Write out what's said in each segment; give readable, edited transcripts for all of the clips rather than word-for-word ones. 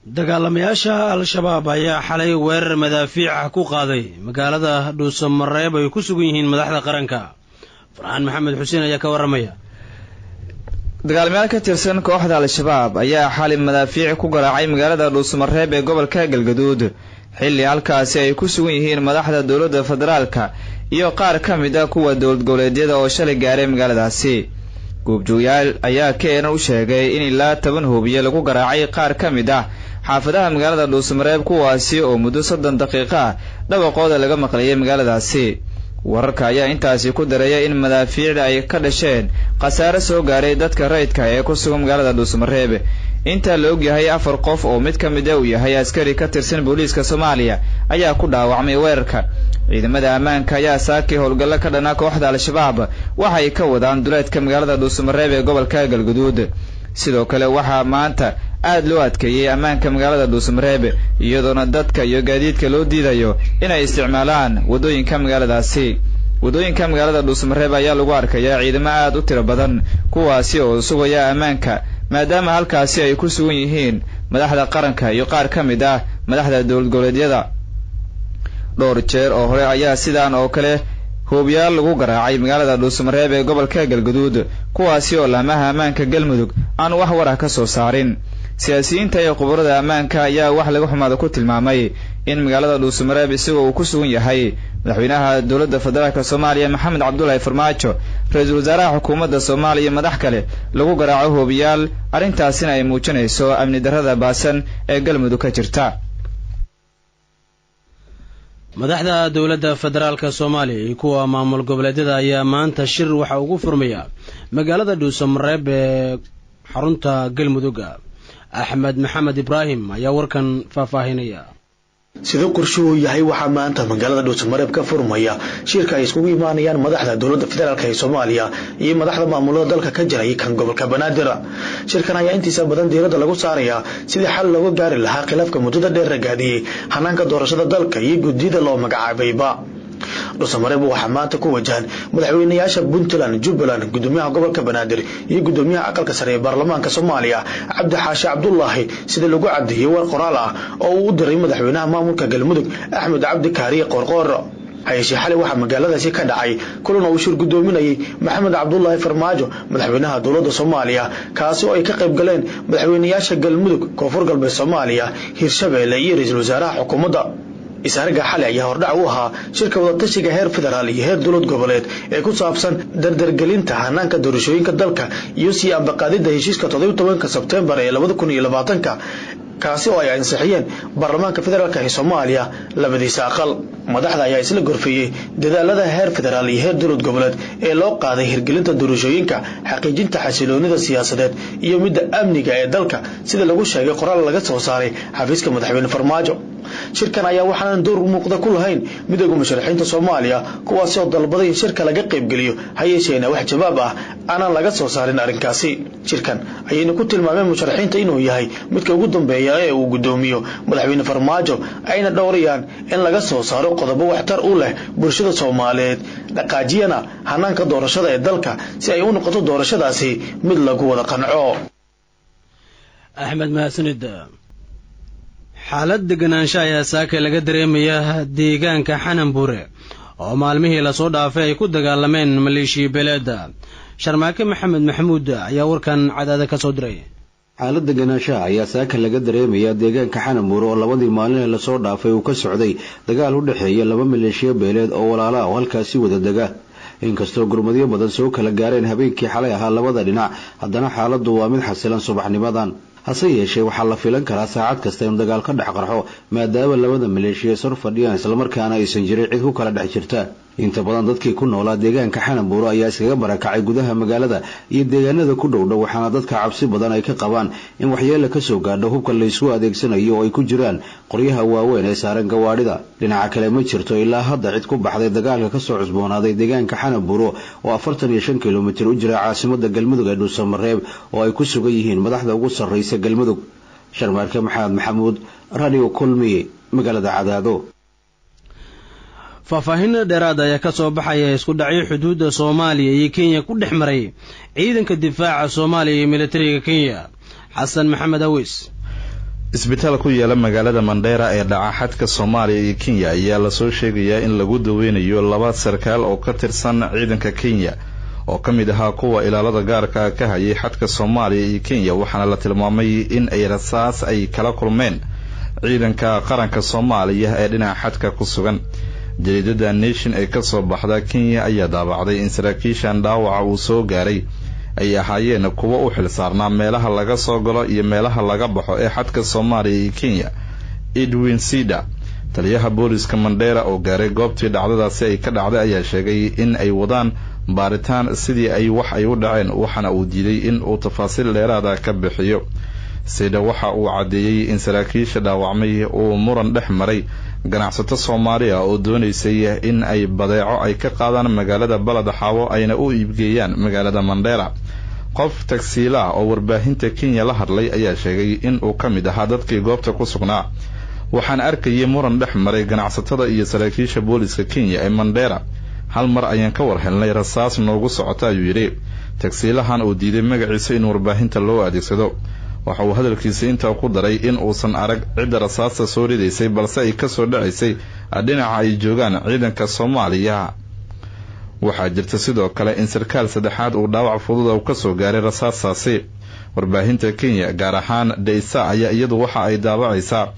Dagaalamayaasha Al-Shabaab ayaa xalay weerar madaafiic ah ku qaaday magaalada Dhuusamareeb ay ku sugan yihiin madaxda qaranka. Farxaan Maxamed Xuseen ayaa ka warramaya. Dagaalmayaal ka tirsan kooxda Al-Shabaab ayaa xalay madaafiic ku garaacay magaalada Dhuusamareeb ee gobolka Galgaduud, xilli halkaasi ay ku sugan yihiin madaxda dowladda federaalka iyo qaar ka mid ah kuwa dowlad goboleedyada oo shalay gaaray magaaladaasi. Goobjoogayaal ayaa KNN u sheegay in ilaa 10 hoobiye lagu garaacay qaar ka mid ah xaafadaha magaalada Dhuusamareeb, kuwaasi oo muddo 30 daqiiqo ah dhawaqooda laga maqlayay magaaladaasi. Wararka ayaa intaasi ku dareeya in madaafiicda ay ka dhasheen khasaare soo gaaray dadka rayidka ee ku sugan magaalada Dhuusamareeb. Intaa la ogyahay, 4 qof oo mid ka mid a uu yahay askari ka tirsan booliiska Soomaaliya ayaa ku dhaawacmay weerarka. Ciidamada ammaanka ayaa saakii howlgallo ka dhana kooxda Al-Shabaab waxay ka wadaan duleedka magaalada Dhuusamareeb ee gobolka Galguduud. Sidoo kale waxaa maanta aad loo adkeeyey ammaanka magaalada Dhuusamareeb, iyadoona dadka iyo gaadiidka loo diidayo inay isticmaalaan waddooyinka magaaladaasi. Waddooyinka magaalada Dhuusamareeb ayaa lagu arkayaa ciidamo aad u tiro badan, kuwaasi oo sugaya ammaanka, maadaama halkaasi ay ku sugan yihiin madaxda qaranka iyo qaar ka mid ah madaxda dowlad goboleedyada. Dhowr jeer oo hore ayaa sidaan oo kale hoobiyaal lagu garaacay magaalada Dhuusamareeb ee gobolka Galguduud, kuwaasi oo laamaha ammaanka Galmudug aan wax war ah ka soo saarin. Siyaasiyiinta iyo khubarada ammaanka ayaa wax laga xumaada ku tilmaamay in magaalada Dhuusamareeb, isagoo uu ku sugan yahay madaxweynaha dowladda federaalk Soomaaliya Maxamed Cabdulaahi Farmaajo, ra-iisul wasaaraha xukuumadda Soomaaliya iyo madax kale, lagu garaaco hoobiyaal, arrintaasina ay muujinayso amni darrada baasan ee Galmudug ka jirta. Madaxda dowladda federaalka Soomaaliya iyo kuwa maamul goboleedyada ayaa maanta shir waxa ugu furmaya magaalada Dhuusamareeb ee xarunta Galmudugga. Axmed Maxamed Ibraahim ayaa warkan faahfaahinaya. Sida qorshuhu yahay, waxaa maanta magaalada Dhuusamareeb ka furmaya shirka ay iskugu imaanayaan madaxda dowladda federaalk ee Soomaaliya iyo madaxda maamulada dalka ka jiray kan gobolka Banaadir. Shirkan ayaa intiisa badan diiradda lagu saarayaa sidii xal looga gaari lahaa khilaafka muddada dheer ragaadiyey hanaanka doorashada dalka iyo guddida loo magacaabayba. Dhuusamareeb waxaa maanta ku wajahan madaxweynayaasha Puntland, Jubbaland, gudoomiyaha gobolka Banaadir iyo gudoomiyaha aqalka sare ee baarlamaanka Soomaaliya Cabdi Xaashi Cabdulaahi, sida lagu cadeeyey war qoraal ah oo uu u diray madaxweynaha maamulka Galmudug Axmed Cabdi Kaariye Qoorqoor. Hayeeshee xalay waxaa magaaladaasi ka dhacay kulan uu shir gudoominayay Maxamed Cabdulaahi Farmaajo, madaxweynaha dowladda Soomaaliya, kaasi oo ay ka qayb galeen madaxweynayaasha Galmudug, Koonfur Galbeed Soomaaliya, Hirshabeelle iyo ra-iisul wasaaraha xukuumadda. Isaarga xalay ayaa hordhac u ahaa shirka wadatashiga heer federaal iyo heer dowlad goboleed ee ku saabsan dardargelinta hanaanka doorashooyinka dalka iyo sii ambaqaadida heshiiska 17-ka Sebtembar ee 2020-ka, kaasi oo ay ansixiyeen baarlamaanka federaalk ee Soomaaliya labadiisa aqal. Madaxda ayaa isla gorfeeyey dadaalada heer federaal iyo heer dowlad goboleed ee loo qaaday hirgelinta doorashooyinka, xaqiijinta xasiloonida siyaasadeed iyo midda amniga ee dalka, sida lagu sheegay qoraal laga soo saaray xafiiska madaxweyne Farmaajo. Shirkan ayaa waxaanan door muuqda ku lahayn midooda musharaxiinta Soomaaliya, kuwaasi oo dalbaday in shirka laga qaybgeliyo, ha yeesheena wax jawaab ah aanan laga soo saarin arrinkaasi. Shirkan ayayna ku tilmaameen musharaxiinta inuu yahay midka ugu dambeeya ee uu gudoomiyo madaxweyne Farmaajo, ayna dhowrayaan in laga soo saaro qodobo waxtar u leh bulshada Soomaaliyeed, dhaqaajiyana hanaanka doorashada ee dalka si ay u noqoto doorashadaasi mid lagu wada qanco. Axmed, mahadsanid. Xaalad deganaansho ayaa saaka laga dareemaya deegaanka Xananbuure oo maalmihii lasoo dhaafay ay ku dagaalameen maleeshiya beeleeda. Sharmaake Maxamed Maxamuud ayaa warkan Cadaada ka soo diray. Xaalad deganaanshaha ayaa saaka laga dareemayaa deegaanka Xananbuure oo labadii maalin ee lasoo dhaafay uu ka socday dagaal u dhexeeya laba maleeshiya beeleed oo walaala ah oo halkaasi wada dega. Inkastoo gurmadyo badan soo kala gaareen habeenkii xalay ahaa labada dhinac, haddana xaaladdu waa mid xasilan subaxnimadan. Hase yeeshee waxaa la filan karaa saacad kasta inuu dagaal ka dhex qarxo, maadaama labada maleeshiya sor fadhiyaan, islamarkaana aysan jirin cid ku kala dhex jirta. Inta badan dadkii ku noolaa deegaanka Xananbuuro ayaa iskaga barakacay gudaha magaalada iyo deegaanada ku dhowdhow, waxaana dadka cabsi badan ay ka qabaan in waxyeelo kasoo gaadho hubka laysu adeegsanayo oo ay ku jiraan qoryaha waaweyn ee saaran gawaadhida. Dhinaca kale, ma jirto ilaa hadda cid ku baxday dagaalka kasoo cusboonaaday deegaanka Xananbuuro oo 45 kilomitir u jira caasimada Galmudug ee Dhuusamareeb oo ay ku sugan yihiin madaxda ugu sarraysa Galmudug. Sharmaarke Maxamed Maxamuud, Radio Kulmiye, magaalada Cadaado. Faahfaahin dheeraad ayaa ka soo baxaya isku dhacyo xuduudda Soomaaliya iyo Kenya ku dhex maray ciidanka difaaca Soomaaliya iyo militariga Kenya. Xasan Maxamed Aweys. Isbitaal ku yaala magaalada Mandheera ee dhaca xadka Soomaaliya iyo Kenya ayaa lasoo sheegayaa in lagu daweynayo laba sarkaal oo ka tirsan ciidanka Kenya oo ka mid ahaa kuwa ilaalada gaarka ka hayay xadka Soomaaliya iyo Kenya, waxaana la tilmaamay in ay rasaas ay kala kulmeen ciidanka qaranka Soomaaliya ee dhinaca xadka ku sugan. Jariidada Nation ee kasoo baxda Kenya ayaa daabacday in saraakiishan dhaawaca uu soo gaaray ay ahaayeen kuwo u xil saarnaa meelaha laga soo galo iyo meelaha laga baxo ee xadka Soomaaliya iyo Kenya. Edwin Sida, taliyaha booliska Mandheera oo gaaray goobtii dhacdadaasi ay ka dhacday, ayaa sheegay in ay wadaan baaritaan sidii ay wax ay u dhaceen, waxaana uu diiday in uu tafaasiil dheeraada ka bixiyo. Sida waxa uu caddeeyey in saraakiisha dhaawacmay uu muran dhex maray ganacsato Soomaaliya oo doonaysay in ay badeeco ay ka qaadaan magaalada Balad Xaawo ayna u iibgeeyaan magaalada Mandheera. Qof tagsiila ah oo warbaahinta Kenya la hadlay ayaa sheegay in uu ka mid ahaa dadkii goobta ku sugnaa. Waxaan arkayay muran dhex maray ganacsatada iyo saraakiisha booliska Kenya ee Mandheera. Hal mar ayaan ka war helnay rasaas noogu socota, ayuu yidhi tagsiilahan uu diiday magaciisa in warbaahinta loo adeegsado. Waxa uu hadalkiisa intaa ku daray in uusan arag cidda rasaasta soo ridaysay, balse ay kasoo dhacaysay dhinaca ay joogaan ciidanka Soomaaliya. Waxaa jirta sidoo kale in sarkaal saddexaad uu dhaawac fudud u kasoo gaaray rasaastaasi. Warbaahinta Kenya, gaar ahaan Daysa, ayaa iyadu waxa ay daabacaysaa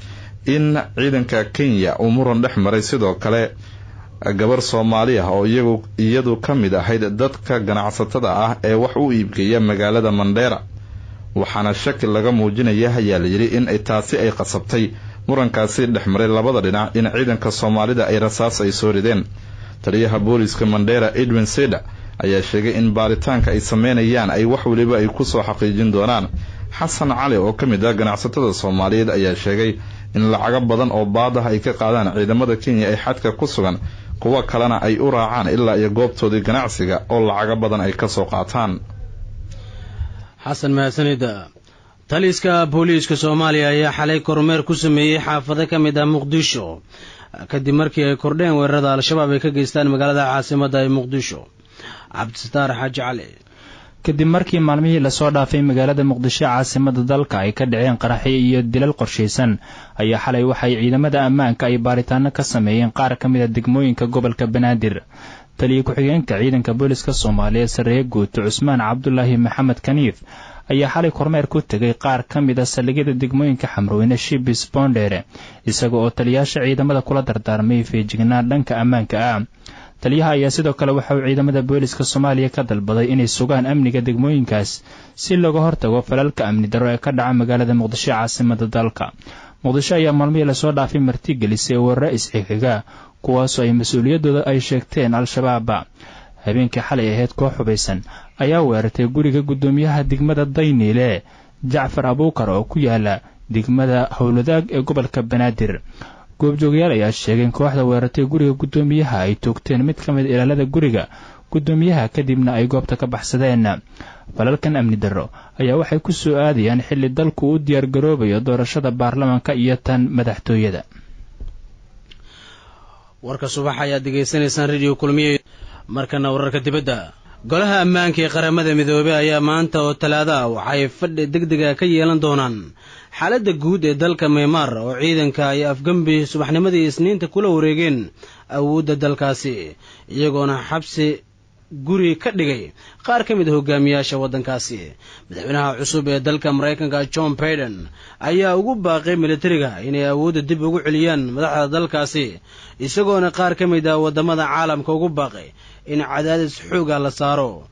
in ciidanka Kenya uu muran dhex maray sidoo kale gabar Soomaali ah oo iyadu ka mid ahayd dadka ganacsatada ah ee wax u iibgeeya magaalada Mandheera, waxaana shaki laga muujinaya, ayaa layidhi, in taasi ay qasabtay murankaasi dhex maray labada dhinac in ciidanka Soomaalida ay rasaas ay soo rideen. Taliyaha booliska Mandheera Edwin Seda ayaa sheegay in baaritaanka ay sameynayaan ay wax weliba ay kusoo xaqiijin doonaan. Xasan Cali oo ka mid ah ganacsatada Soomaaliyeed ayaa sheegay in lacago badan oo baad ah ay ka qaadaan ciidamada Kenya ee xadka ku sugan, kuwo kalena ay u raacaan ilaa iyo goobtoodii ganacsiga oo lacago badan ay kasoo qaataan. Xasan, mahadsanida. Taliska booliiska Soomaaliya ayaa xalay kormeer ku sameeyey xaafado ka mid ah Muqdisho kadib markii ay kordheen weerarada Al-Shabaab ay ka geystaan magaalada caasimadda ee Muqdisho. Cabdisataar Xaaji Cali. Kadib markii maalmihii lasoo dhaafay magaalada Muqdisho, caasimada dalka, ay ka dhaceen qaraxyo iyo dilal qorshaysan, ayaa xalay waxay ciidamada ammaanka ay baaritaano ka sameeyeen qaar ka mid a degmooyinka gobolka Banaadir. Taliya ku-xigeenka ciidanka booliska Soomaaliya, sarreeye guuto Cusmaan Cabdulaahi Maxamed Kaniif, ayaa xalay kormeer ku tegay qaar ka mid a saldhigyada degmooyinka Xamroweyne, Shibis, Boondheere, isaga oo taliyaasha ciidamada kula dardaarmay feejignaan dhanka ammaanka ah. Taliyaha ayaa sidoo kale waxa uu ciidamada booliska Soomaaliya ka dalbaday inay sugaan amniga degmooyinkaas si looga hortago falalka amni darro ee ka dhaca magaalada Muqdisho, caasimada dalka. Muqdisho ayaa maalmihii lasoo dhaafay martigelisay weeraro isxixiga, kuwaasoo ay mas-uuliyaddooda ay sheegteen Al-Shabaaba. Habeenkii xalay ahayd, koox hubaysan ayaa weerartay guriga guddoomiyaha degmada Dayniile, Jacfar Abuukar, oo ku yaala degmada Howladaag ee gobolka Banaadir. Goobjoogayaal ayaa sheegay in kooxda weerartay guriga guddoomiyaha ay toogteen mid ka mid ilaalada guriga guddoomiyaha, kadibna ay goobta ka baxsadeen. Falalkan amni darro ayaa waxay ku soo aadayaan xilli dalku u diyaargaroobayo doorashada baarlamaanka iyo tan madaxtooyada. Warka subax ayaad degeysanaysaan Radio Kulmiye. Markana wararka dibadda. Golaha ammaanka ee Qaramada Midoobey ayaa maanta oo Talaada ah waxay fadhi degdega ka yeelan doonaan xaaladda guud ee dalka Myanmar, oo ciidanka ay afgembi subaxnimadii Isniinta kula wareegeen awoodda dalkaasi, iyagoona xabsi guri ka dhigay qaar ka mid a hogaamiyaasha waddankaasi. Madaxweynaha cusub ee dalka Maraykanka, John Baiden, ayaa ugu baaqay militariga inay awoodda dib ugu celiyaan madaxda dalkaasi, isagoona qaar ka mid ah waddamada caalamka ugu baaqay in cadaadis xooga la saaro.